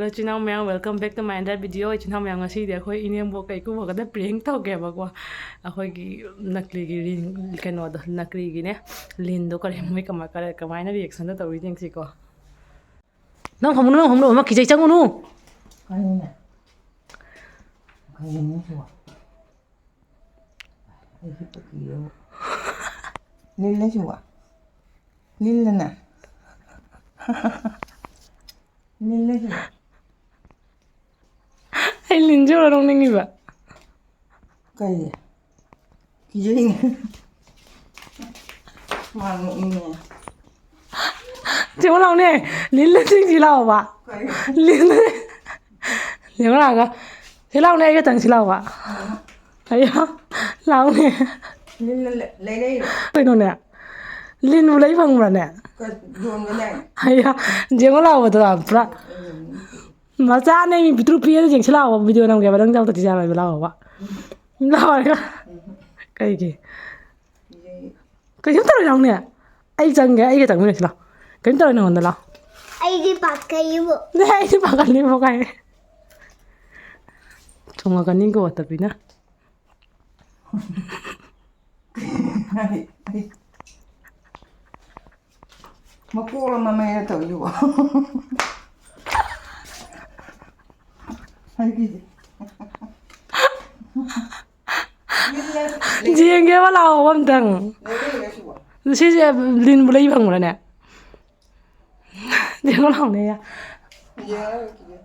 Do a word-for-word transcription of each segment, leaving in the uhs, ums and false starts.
ꯏꯆꯤꯟ ꯏꯅꯥꯎ ꯃꯌꯥꯝ, welcome back to my another video. ꯏꯆꯤꯟ ꯏꯅꯥꯎ ꯃꯌꯥꯝ, ꯉꯁꯤꯗꯤ ꯑꯩꯈꯣꯏ ꯏꯅꯦꯝꯕꯣꯛꯀ ꯏꯀꯨꯕꯣꯛꯀꯗ prank ꯇꯧꯒꯦꯕꯀꯣ꯫ ꯑꯩꯈꯣꯏꯒꯤ ꯅꯀꯂꯤꯒꯤ ꯂꯤꯟ, ꯀꯩꯅꯣꯗꯣ, ꯅꯀꯂꯤꯒꯤꯅꯦ, ꯂꯤꯟꯗꯣ ꯀꯔꯤ, ꯃꯣꯏ ꯀꯃꯥꯏ-, ꯀꯔꯤ, ꯀꯃꯥꯏꯅ reaction ꯇꯧꯔꯤ ꯌꯦꯡꯁꯤꯀꯣ꯫ ꯅꯪ ꯐꯝꯃꯨꯅꯨ, ꯅꯪ ꯐꯝꯃꯨꯅꯨ, ꯑꯃ ꯀꯤꯖꯩ, ꯆꯪꯉꯨꯅꯨ꯫ ꯀꯩꯅꯣꯅꯦ? ꯀꯩꯅꯣꯅꯦ ꯁꯤꯕꯣ? ꯑꯩ ꯍꯤꯞꯄ ꯀꯤꯔꯦꯕꯨ꯫ ꯂꯤꯜꯂ ꯁꯤꯕꯣ? ꯂꯤꯜꯂꯅꯦ? ꯂꯤꯜꯂ ꯁꯤꯕꯣ? ꯑꯩ ꯂꯤꯟꯁꯦ ꯎꯔ ꯅꯣꯛꯅꯤꯡꯉꯤꯕ꯫ ꯀꯩꯒꯤ? ꯀꯤꯖꯩꯅꯦ꯫ ꯃꯥ ꯅꯣꯛꯅꯤꯡꯉꯦ꯫ ꯆꯦꯡꯉꯣ ꯂꯥꯎꯅꯦ꯫ ꯂꯤꯟꯂ ꯆꯤꯡꯁꯤ ꯂꯥꯎꯕ꯫ ꯀꯩ? ꯂꯤꯟ-, ꯆꯦꯡꯉꯣ ꯂꯥꯎꯒ꯫ ꯁꯤ ꯂꯥꯎꯅꯦ, ꯑꯩ ꯈꯛꯇꯪ ꯁꯤ ꯂꯥꯎꯕ꯫ ꯑꯌꯥ, ꯂꯥꯎꯅꯦ꯫ ꯂꯤꯟꯂ ꯂꯩ-, ꯂꯩꯔꯛꯏꯔꯣ? ꯀꯩꯅꯣꯅꯦ? ꯂꯤꯟꯕꯨ ꯂꯩ ꯐꯪꯕ꯭ꯔꯅꯦ? ꯀ-, ꯌꯣꯟꯕꯅꯦ꯫ ꯑꯌꯥ, ꯌꯦꯡꯉꯣ ꯂꯥꯎꯕꯗꯣ ꯄꯨꯔꯥ ꯎꯝ꯫ ꯃꯆꯥꯅꯦ, ꯃꯤ ꯄꯤꯛꯇ꯭ꯔꯨ ꯄꯤꯛꯑꯦ, ꯌꯦꯡꯁꯤ ꯂꯥꯎꯕ, video ꯅꯝꯒꯦꯕ, ꯅꯪ ꯌꯥꯎꯗꯗꯤ ꯌꯥꯔꯣꯏꯕ, ꯂꯥꯎꯕ꯫ ꯎꯝ꯫ ꯂꯥꯎꯔꯒ꯫ ꯎꯝ꯫ ꯀꯩꯒꯤ? ꯀꯤꯖꯩ꯫ ꯀꯩꯁꯨꯝ ꯇꯧꯔꯣꯏ, ꯂꯥꯎꯅꯦ꯫ ꯑꯩ ꯆꯪꯒꯦ, ꯑꯩꯒ ꯆꯪꯃꯤꯟꯅꯁꯤ ꯂꯥꯎ꯫ ꯀꯩꯝ ꯇꯧꯔꯣꯏ ꯅꯉꯣꯟꯗ, ꯂꯥꯎ꯫ ꯑꯩꯗꯤ ꯄꯥꯈꯠꯂꯤꯕꯣ꯫ ꯅꯦ, ꯑꯩꯗꯤ ꯄꯥꯈꯠꯂꯤꯕꯣ ꯀꯥꯏ꯫ ꯆꯣꯡꯉꯛꯀꯅꯤꯀꯣ ꯇꯞꯄꯤꯅ꯫ ꯃꯀꯣꯛꯂ ꯃꯃꯩꯔ ꯇꯧꯔꯤꯗꯨꯕꯣ? ꯍꯥꯏꯕꯤꯗꯦ꯫ ꯌꯦꯡꯒꯦꯕ ꯂꯥꯛꯑꯣ ꯑꯝꯇꯪ꯫ ꯂꯩꯔꯛꯏꯔ ꯁꯤꯕꯣ? ꯁꯤꯁꯦ ꯂꯤꯟꯕꯨ ꯂꯩ ꯐꯪꯕ꯭ꯔꯅꯦ? ꯌꯦꯡꯉꯣ ꯂꯥꯛꯑꯣꯅꯦ, ꯌꯥ꯫ ꯌꯦꯡꯉꯔꯣꯏ, ꯀꯤꯖꯩ꯫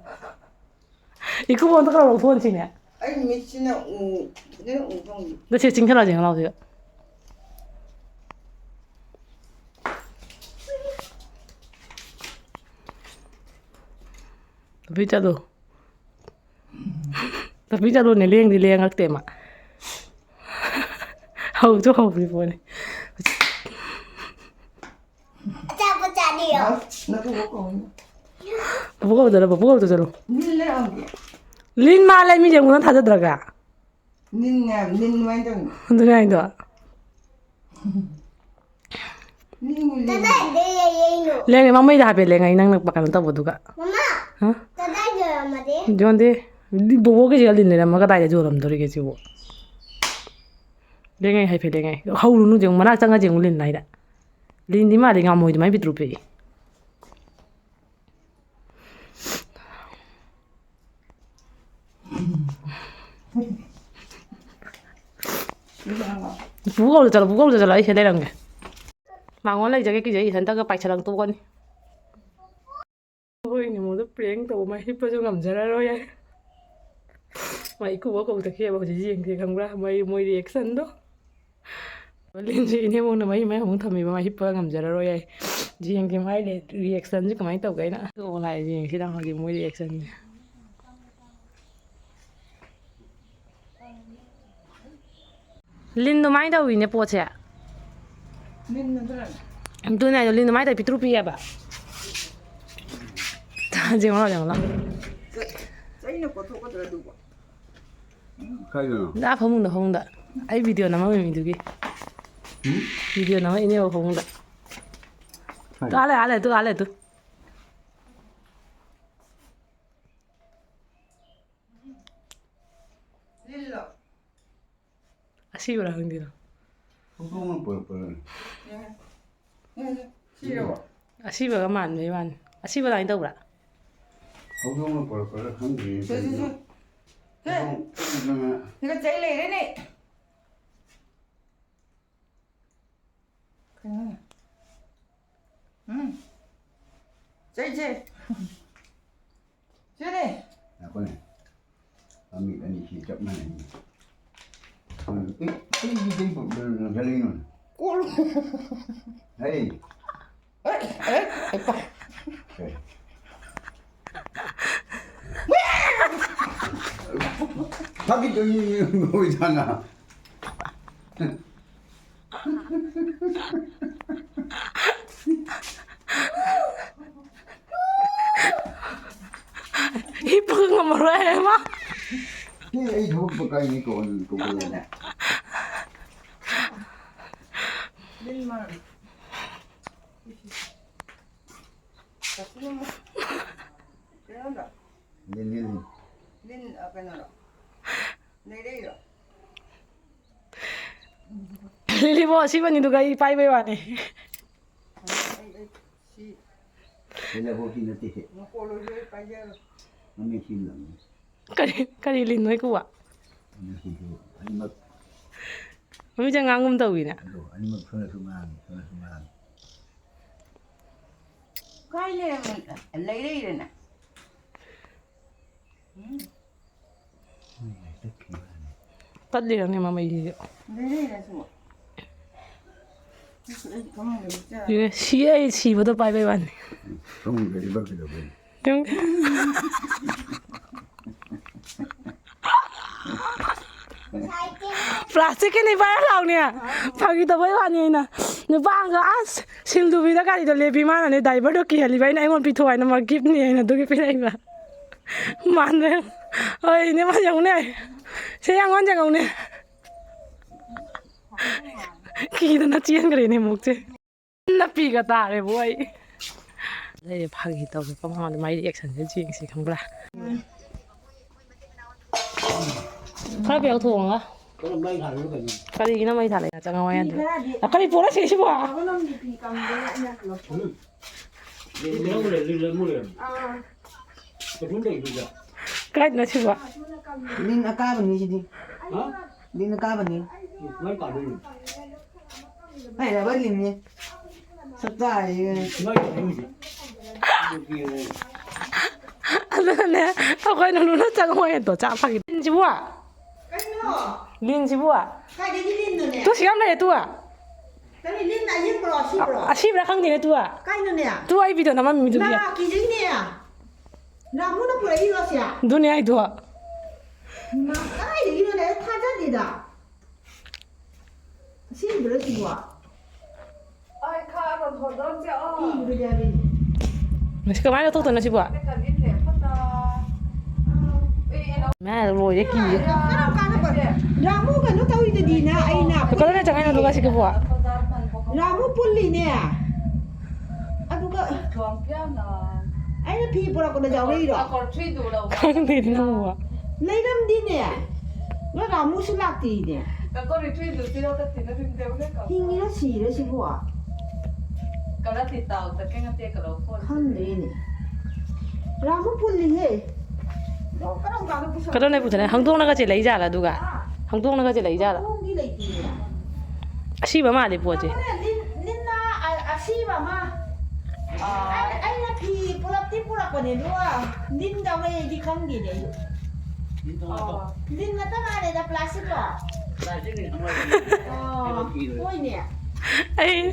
ꯏꯀꯨꯕꯣꯛꯇ ꯀꯧꯔꯣ, phone ꯁꯤꯅꯦ꯫ ꯑꯩ ꯃꯤꯠꯁꯤꯅ ꯎ-, ꯐꯖꯅ ꯎ ꯐꯪꯗꯦ꯫ ꯑꯗꯣ ꯁꯤ ꯆꯤꯡꯊꯔꯛꯑꯣ, ꯌꯦꯡꯉꯣ ꯂꯥꯛꯑꯣ ꯁꯤꯗ꯫ ꯇꯨꯄꯤ ꯆꯠꯂꯨ꯫ ꯇꯨꯄꯤ ꯆꯠꯂꯨꯅꯦ, ꯂꯦꯡꯗꯤ ꯂꯦꯡꯉꯛꯇꯦ ꯃꯥ꯫ ꯍꯧꯁꯨ ꯍꯧꯗ꯭ꯔꯤ ꯄꯣꯠꯅꯤ꯫ ꯑꯆꯥꯄꯣꯠ ꯆꯥꯅꯤꯌꯣ꯫ ꯅꯇꯨ ꯀꯧꯅꯤ꯫ ꯄꯨꯄꯨ ꯀꯧꯗꯔꯣ, ꯄꯨꯄꯨ ꯀꯧꯗ ꯆꯠꯂꯣ꯫ ꯂꯤꯟ ꯂꯩꯔꯝꯒꯦ꯫ ꯂꯤꯟ ꯃꯥꯜꯂꯦ, ꯃꯤꯁꯦ ꯑꯃꯨꯛ ꯊꯥꯖꯗ꯭ꯔꯒ꯫ ꯂꯤꯟꯅꯦ ꯍꯥꯏꯕ, ꯂꯤꯟ ꯑꯗꯨꯃꯥꯏꯅ ꯇꯧꯅꯤ꯫ ꯑꯗꯨꯅꯦ ꯍꯥꯏꯗꯣ꯫ ꯂꯤꯟꯕꯨ ꯂꯤꯟ꯫ ꯀꯗꯥꯏꯗ ꯌꯩꯔꯛꯏꯅꯣ? ꯂꯦꯡꯉꯦ, ꯃꯃꯩꯗ ꯍꯥꯏꯐꯦꯠ ꯂꯦꯡꯉꯦ, ꯅꯪꯅ ꯀꯩꯅꯣ ꯇꯧꯕꯗꯨꯒ꯫ ꯃꯃꯥ! ꯍꯥ? ꯀꯗꯥꯏꯗ ꯌꯣꯟꯗꯦ꯫ ꯕꯣꯕꯣꯛꯀꯤꯁꯤꯒ ꯂꯤꯟ ꯂꯩꯔꯝꯃꯒ ꯀꯗꯥꯏꯗ ꯌꯣꯜꯂꯝꯗꯣꯔꯤꯒꯦ ꯁꯤꯕꯨ? ꯂꯦꯡꯉꯩ ꯍꯥꯏꯐꯦꯠ ꯂꯦꯡꯉꯩ꯫ ꯍꯧꯔꯨꯅꯨ ꯌꯦꯡꯉꯨ, ꯃꯅꯥꯛ ꯆꯪꯉ ꯌꯦꯡꯉꯨ ꯂꯤꯟ ꯍꯥꯏꯗ꯫ ꯂꯤꯟꯗꯤ ꯃꯥꯜꯂꯤ ꯉꯥꯃꯣꯏ ꯑꯗꯨꯃꯥꯏꯅ ꯄꯤꯛꯇ꯭ꯔꯨ ꯄꯤꯛꯏ꯫ ꯄꯨ ꯀꯧꯗ ꯆꯠꯂꯣ, ꯄꯨ ꯀꯧꯗ ꯆꯠꯂꯣ, ꯑꯩ ꯁꯤꯗ ꯂꯩꯔꯝꯒꯦ꯫ ꯃꯉꯣꯟ ꯂꯩꯖꯒꯦ ꯀꯤꯖꯩ, ꯏꯊꯟꯇꯒ ꯄꯥꯏꯁꯜꯂꯛꯇꯧꯕꯅꯤ꯫ ꯍꯣꯏꯅꯦ, ꯃꯣꯗꯣ prank ꯇꯧꯕ, ꯃꯥ ꯍꯤꯞꯄꯁꯨ ꯉꯝꯖꯔꯔꯣꯏ ꯍꯥꯏ꯫ ꯃꯥ ꯏꯀꯨꯕꯣꯛ ꯀꯧꯊꯈꯤꯑꯕ, ꯍꯧꯖꯤꯛ ꯌꯦꯡꯒꯦ ꯈꯪꯕ꯭ꯔꯥ? ꯃꯣꯏ, ꯃꯣꯏ reactionꯗꯣ꯫ ꯂꯤꯟꯁꯤ ꯏꯅꯦꯃꯣꯡꯅ ꯃꯍꯤ ꯃꯍꯤ ꯑꯃꯨꯛ ꯊꯝꯃꯤꯕ, ꯃꯥ ꯍꯤꯞꯄ ꯉꯝꯖꯔꯔꯣꯏ ꯍꯥꯏ꯫ ꯌꯦꯡꯒꯦ ꯃꯥꯏ reactionꯁꯤ ꯀꯃꯥꯏꯅ ꯇꯧꯒꯦ ꯍꯥꯏꯅ꯫ ꯑꯣ, ꯂꯥꯛꯑꯦ, ꯌꯦꯡꯁꯤ ꯂꯥꯎ ꯍꯧꯖꯤꯛ ꯃꯣꯏ reactionꯁꯦ꯫ ꯂꯤꯟ ꯑꯗꯨꯃꯥꯏꯅ ꯇꯧꯋꯤꯅꯦ ꯄꯣꯠꯁꯦ꯫ ꯂꯤꯟ ꯑꯗꯨꯅꯅꯦ꯫ ꯑꯗꯨꯅꯦ ꯍꯥꯏꯗꯣ, ꯂꯤꯟ ꯑꯗꯨꯃꯥꯏꯅ ꯇꯧꯋꯤ, ꯄꯤꯛꯇ꯭ꯔꯨ ꯄꯤꯛꯑꯦꯕ꯫ ꯌꯦꯡꯉꯣ ꯂꯥꯎ, ꯌꯦꯡꯉꯣ ꯂꯥꯎ꯫ ꯆꯩꯅ ꯀꯣꯠꯊꯣꯛꯀꯗ꯭ꯔꯥ ꯑꯗꯨꯕꯣ? ꯀꯥꯏꯗꯅꯣ? ꯑꯥ ꯐꯃꯨꯡꯗ, ꯐꯃꯨꯡꯗ꯫ ꯑꯩ video ꯅꯝꯃꯝꯃꯤ ꯃꯤꯗꯨꯒꯤ꯫ ꯎꯝ? Video ꯅꯝꯃ ꯏꯅꯦ ꯐꯃꯨꯡꯗ꯫ ꯀꯥꯏꯗ? ꯇꯨ ꯑꯥ ꯂꯩ, ꯑꯥ ꯂꯩ, ꯇꯨ ꯑꯥ ꯂꯩ, ꯇꯨ꯫ ꯂꯤꯜꯂꯣ꯫ ꯑꯁꯤꯕꯔꯥ ꯈꯪꯗꯦꯗ꯫ ꯍꯧꯗꯣꯡꯅ ꯄꯨꯔꯛꯄꯔꯥ? ꯌꯥꯔꯦ꯫ ꯌꯥꯔꯦ꯫ ꯁꯤꯔꯕꯣ? ꯑꯁꯤꯕꯒ ꯃꯥꯟꯕꯩ ꯋꯥꯅꯤ꯫ ꯑꯁꯤꯕ ꯑꯗꯨꯃꯥꯏꯅ ꯇꯧꯕ꯭ꯔꯥ? ꯍꯧꯗꯣꯡꯅ ꯄꯨꯔꯛꯄꯔꯥ ꯈꯪꯗꯦ꯫ ꯁꯦ, ꯁꯦ, ꯁꯦ꯫ ꯍꯧꯗꯣꯡ ꯄꯤꯛꯏꯗꯅ꯫ ꯁꯤꯗ ꯆꯩ ꯂꯩꯔꯦꯅꯦ꯫ ꯀꯩꯅꯣꯅꯦ? ꯎꯝ꯫ ꯆꯩꯁꯦ꯫ ꯁꯤꯅꯦ꯫ ꯉꯥꯏꯈꯣꯅꯦ꯫ ꯃꯃꯤꯠ ꯑꯅꯤꯁꯤ ꯆꯞ ꯃꯥꯟꯅꯩꯅꯦ꯫ ꯎꯝ, ꯑꯦ, ꯑꯩꯒꯤ ꯀꯩ ꯄꯣꯠ ꯂꯩꯔꯤꯅꯣ? ꯀꯣꯜ꯫ ꯍꯩ꯫ ꯑꯦ, ꯑꯦ, ꯑꯦ, ꯄꯥ꯫ ꯀꯩ? ꯐꯥꯒꯤ ꯇꯧꯔꯤꯅꯦ, ꯅꯣꯏ ꯁꯥꯅ꯫ ꯍꯤꯞꯄꯒ ꯉꯝꯃꯔꯣꯏ ꯍꯥꯏꯔꯦ ꯃꯥ꯫ ꯁꯤ ꯑꯩ ꯊꯕꯛ ꯀꯥꯏꯅꯤ ꯀꯧꯍꯟ-, ꯀꯧꯍꯜꯂꯦ꯫ ꯂꯤꯟ, ꯂꯤꯟ, ꯂꯤꯟ꯫ ꯂꯤꯟ, ꯑ, ꯀꯩꯅꯣꯔꯣ? ꯂꯩꯔꯩꯔꯣ? ꯂꯤꯂꯤꯕꯣ ꯑꯁꯤꯕꯅꯤꯗꯨꯒ ꯑꯩ ꯄꯥꯏꯕꯩ ꯋꯥꯅꯤ꯫ ꯑꯩ, ꯑꯩ, ꯁꯤ ꯂꯩꯕꯣꯛꯇꯤ ꯅꯠꯇꯦꯍꯦ꯫ ꯃꯀꯣꯜ ꯑꯣꯏꯁꯨ ꯑꯩ ꯄꯥꯏꯖꯔꯣꯏ꯫ ꯃꯃꯤꯡ ꯁꯤ ꯂꯝꯅꯤ꯫ ꯀꯔꯤ, ꯀꯔꯤ ꯂꯤꯟꯅꯣ ꯏꯀꯨꯕ? ꯃꯃꯤꯡ ꯁꯤꯁꯨ ꯑꯅꯤꯃꯛ꯫ ꯃꯃꯤꯡꯁꯦ ꯉꯥꯡꯒꯨꯝ ꯇꯧꯋꯤꯅꯦ꯫ ꯑꯗꯣ ꯑꯅꯤꯃꯛ ꯁꯣꯝꯗꯁꯨ ꯉꯥꯡꯉꯤ, ꯁꯣꯝꯗꯁꯨ ꯉꯥꯡꯉꯤ꯫ ꯀꯥꯏ ꯂꯩꯔꯝꯃꯤ? ꯂꯩꯔꯛꯏꯔꯅꯦ? ꯎꯝ꯫ ꯇꯠꯂꯤꯔꯅꯦ ꯃꯃꯩꯁꯤꯁꯨ? ꯂꯩꯔꯛꯏꯔ ꯁꯤꯕꯣ? ꯑꯁ, ꯑꯩ ꯐꯃꯨꯡꯗ ꯍꯤꯞꯆꯔꯒꯦ꯫ ꯌꯦꯡꯉꯦ, ꯁꯤ ꯑꯩ ꯁꯤꯕꯗꯣ ꯄꯥꯏꯕꯩ ꯋꯥꯅꯤ꯫ ꯐꯃꯨꯡꯗ ꯍꯤꯞꯄ ꯀꯩꯗꯧꯕꯩ? ꯌꯦꯡꯉꯦ꯫ ꯄ꯭ꯂꯥꯁꯇꯤꯛꯀꯤꯅꯤ ꯚꯥꯏꯔꯦꯜ ꯂꯥꯎꯅꯤ꯫ ꯐꯥꯒꯤ ꯇꯧꯕꯩ ꯋꯥꯅꯤ ꯑꯩꯅ꯫ ꯅꯨꯄꯥ ꯑꯃꯒ ꯑꯁ ꯁꯤꯜꯗꯨꯕꯤꯗ ꯒꯥꯔꯤꯗꯣ ꯂꯦꯞꯄꯤ ꯃꯥꯅꯅꯦ ꯗ꯭ꯔꯥꯏꯚꯔꯗꯣ ꯀꯤꯍꯜꯂꯤꯕ ꯑꯩꯅ ꯑꯩꯉꯣꯟꯗ ꯄꯤꯊꯣꯛ ꯍꯥꯏꯅ ꯃꯥ ꯒꯤꯐꯅꯤ ꯑꯩꯅ ꯑꯗꯨꯒꯤ ꯄꯤꯔꯛꯏꯕ꯫ ꯃꯥꯟꯕ ꯍꯣꯏꯅꯦ ꯃꯥ ꯌꯦꯡꯉꯨꯅꯦ꯫ ꯁꯤ ꯌꯦꯡꯉꯣꯟ ꯌꯦꯡꯉꯧꯅꯦ꯫ ꯀꯤꯗꯅ ꯆꯦꯟꯈ꯭ꯔꯦꯅꯦ ꯑꯃꯨꯛꯁꯦ꯫ ꯅꯥꯄꯤꯒ ꯇꯥꯔꯦꯕꯨ ꯑꯩ꯫ ꯑꯩ ꯐꯥꯒꯤ ꯇꯧꯒꯦꯀꯣ ꯃꯉꯣꯟꯗ ꯃꯥꯏ ꯔꯤꯑꯦꯛꯁꯟꯁꯦ ꯌꯦꯡꯁꯤ ꯈꯪꯕ꯭ꯔꯥ? ꯈꯔ ꯄꯤꯔꯛꯑꯣ ꯊꯣꯡꯉꯒ꯫ ꯀꯔꯝ ꯃꯩ ꯊꯥꯜꯂꯤꯅꯣ ꯀꯩꯅꯣ? ꯀꯔꯤꯒꯤꯅꯣ ꯃꯩ ꯊꯥꯜꯂꯛꯏꯅ ꯆꯪꯉꯛꯑꯣ ꯌꯥꯗꯦ꯫ ꯐꯤ ꯈꯔꯗꯤ ꯑ, ꯀꯔꯤ ꯄꯣꯔꯛꯏꯁꯦ ꯁꯤꯕꯣ? ꯕꯥꯕꯨꯅ ꯑꯃꯨꯛ ꯐꯤ ꯀꯪꯗꯦꯅ ꯑꯩꯅ ꯂꯧꯊꯣꯛ-꯫ ꯎꯝ꯫ ꯂꯩ-, ꯂꯩꯍꯧꯔꯦ, ꯂꯩ-, ꯂꯩꯍꯧꯔꯦ꯫ ꯑꯥ꯫ ꯀꯩꯁꯨꯝ ꯂꯩ ꯑꯗꯨꯗ꯫ ꯀꯥꯏꯗꯅꯣ ꯁꯤꯕꯣ? ꯂꯤꯟ ꯑꯀꯥꯕꯅꯤ ꯁꯤꯗꯤ꯫ ꯍꯥ? ꯂꯤꯟ ꯑꯀꯥꯕꯅꯤ꯫ ꯃꯥꯏ ꯄꯥꯗꯣꯏꯅꯤ꯫ ꯑꯩ rubber ꯂꯤꯟꯅꯤ꯫ ꯁꯛꯇꯥꯁꯤꯒ꯫ ꯃꯥꯏ ꯄꯥꯗꯣꯏꯅꯤ꯫ ꯑꯗꯨꯅꯅꯦ, ꯑꯩꯈꯣꯏ ꯅꯨꯅꯨꯅ ꯆꯪꯉꯛꯑꯣ ꯍꯦꯛꯇ ꯆꯥ ꯐꯥꯒꯤ꯫ ꯂꯤꯟꯁꯤꯕꯨ? ꯀꯩꯅꯣ? ꯂꯤꯟꯁꯤꯕꯨ? ꯀꯥꯏꯗꯒꯤ ꯂꯤꯟꯅꯣꯅꯦ? ꯇꯨ ꯁꯤ ꯌꯥꯝ ꯂꯩꯔꯦ ꯇꯨ꯫ ꯀꯔꯤ ꯂꯤꯟ ꯑꯌꯤꯡꯕ꯭ꯔꯣ, ꯑꯁꯤꯕ꯭ꯔꯣ? ꯑꯁꯤꯕ꯭ꯔꯥ ꯈꯪꯗꯦꯅꯦ ꯇꯨ꯫ ꯀꯥꯏꯅꯣꯅꯦ? ꯇꯨ ꯑꯩ video ꯅꯝꯃꯝꯃꯤꯗꯨꯗꯤ꯫ ꯅꯥ ꯀꯤꯖꯩꯅꯦ꯫ ꯅꯥꯃꯨꯅ ꯄꯨꯔꯛꯏꯔꯣ ꯁꯦ? ꯑꯗꯨꯅꯦ ꯍꯥꯏꯗꯣ꯫ ꯃꯥ ꯀꯥꯏꯗꯒꯤꯅꯣꯅꯦ? ꯑꯩ ꯊꯥꯖꯗꯦꯗ꯫ ꯑꯁꯦꯡꯕꯔꯣ ꯁꯤꯕꯣ? ꯑꯩ ꯈꯥꯕ ꯊꯧꯗꯣꯛꯁꯦ, ꯑꯣ꯫ ꯀꯤꯕꯗꯤ ꯌꯥꯎꯔꯤꯅꯦ꯫ ꯃꯁꯤ ꯀꯃꯥꯏꯅ ꯂꯧꯊꯣꯛꯇꯣꯏꯅꯣ ꯁꯤꯕꯣ? ꯃꯥ ꯂꯣꯏꯔꯦ ꯀꯤꯌꯦ꯫ ꯀꯔꯝ ꯀꯥꯟꯗ ꯄ-, ꯔꯥꯃꯨ ꯀꯩꯅꯣ ꯇꯧꯔꯤꯗꯨꯗꯤꯅ ꯑꯩꯅ꯫ ꯀꯗꯥꯏꯗ ꯆꯪꯉꯛꯏꯅꯣ ꯑꯗꯨꯒ ꯁꯤꯒꯤꯕꯣ? ꯔꯥꯃꯨ ꯄꯨꯜꯂꯤꯅꯦ꯫ ꯑꯗꯨꯒ ꯑꯩꯅ ꯐꯤ ꯄꯨꯔꯛꯄꯗ ꯌꯥꯎꯔꯛꯏꯔꯣ? ꯑꯀꯣꯔ ꯊ꯭ꯔꯤꯗꯨ ꯂꯧꯕ꯫ ꯈꯪꯗꯦ ꯅꯪꯕꯣ꯫ ꯂꯩꯔꯝꯗꯤꯅꯦ꯫ ꯅꯣꯏ ꯔꯥꯃꯨꯁꯨ ꯂꯥꯛꯇꯦꯅꯦ꯫ ꯑꯀꯣꯔ ꯊ꯭ꯔꯤꯗꯨ ꯄꯤꯔꯛꯀ ꯇꯤꯟꯅ ꯐꯤꯝ ꯇꯧꯅꯦ ꯀꯣ꯫ ꯍꯤꯡꯉꯤꯔ ꯁꯤꯔ ꯁꯤꯕꯣ? ꯀꯂꯔ ꯇꯤ ꯇꯥꯎ ꯇ ꯀꯩꯅ ꯇꯦꯛ ꯀꯂꯔ ꯐꯣꯟ꯫ ꯈꯪꯗ꯭ꯔꯦꯅꯦ꯫ ꯔꯥꯃꯨ ꯄꯨꯜꯂꯤꯍꯦ꯫ ꯀꯔꯝ ꯀꯥꯟꯗ ꯄꯨꯁꯜꯂꯛ- ꯀꯗꯣꯝꯗꯩ ꯄꯨꯊꯣꯛꯅꯤ? ꯍꯪꯗꯣꯛꯅꯒ ꯆꯦꯜꯂꯛꯏ ꯖꯥꯠꯂ ꯑꯗꯨꯒ? ꯍꯥ? ꯍꯪꯗꯣꯛꯅꯒ ꯆꯦꯜꯂꯛꯏ ꯖꯥꯠꯂ? ꯍꯪꯗꯣꯛꯅꯒ ꯂꯩꯇꯦꯅꯦ꯫ ꯑꯁꯤꯕ ꯃꯥꯜꯂꯤ ꯄꯣꯠꯁꯦ꯫ ꯀꯩꯅꯣꯅꯦ, ꯂꯤꯟ-, ꯂꯤꯟꯅ ꯑ-, ꯑꯁꯤꯕ ꯑꯃ꯫ ꯑꯥ꯫ ꯑꯩ-, ꯑꯩꯅ ꯐꯤ ꯄꯨꯂꯞꯇꯤ ꯄꯨꯔꯛꯄꯅꯦ, ꯑꯗꯨꯒ ꯂꯤꯟ ꯌꯥꯎꯔꯛꯑꯦ ꯑꯩꯗꯤ ꯈꯪꯗꯦꯅꯦ ꯑꯩ꯫ ꯑꯥ꯫ ꯂꯤꯟ ꯅꯠꯇ ꯃꯥꯜꯂꯦꯗ, plastic ꯂꯣ? Plastic ꯅꯤ, ꯑꯃ ꯑꯣ, ꯍꯣꯏꯅꯦ꯫ ꯑꯩ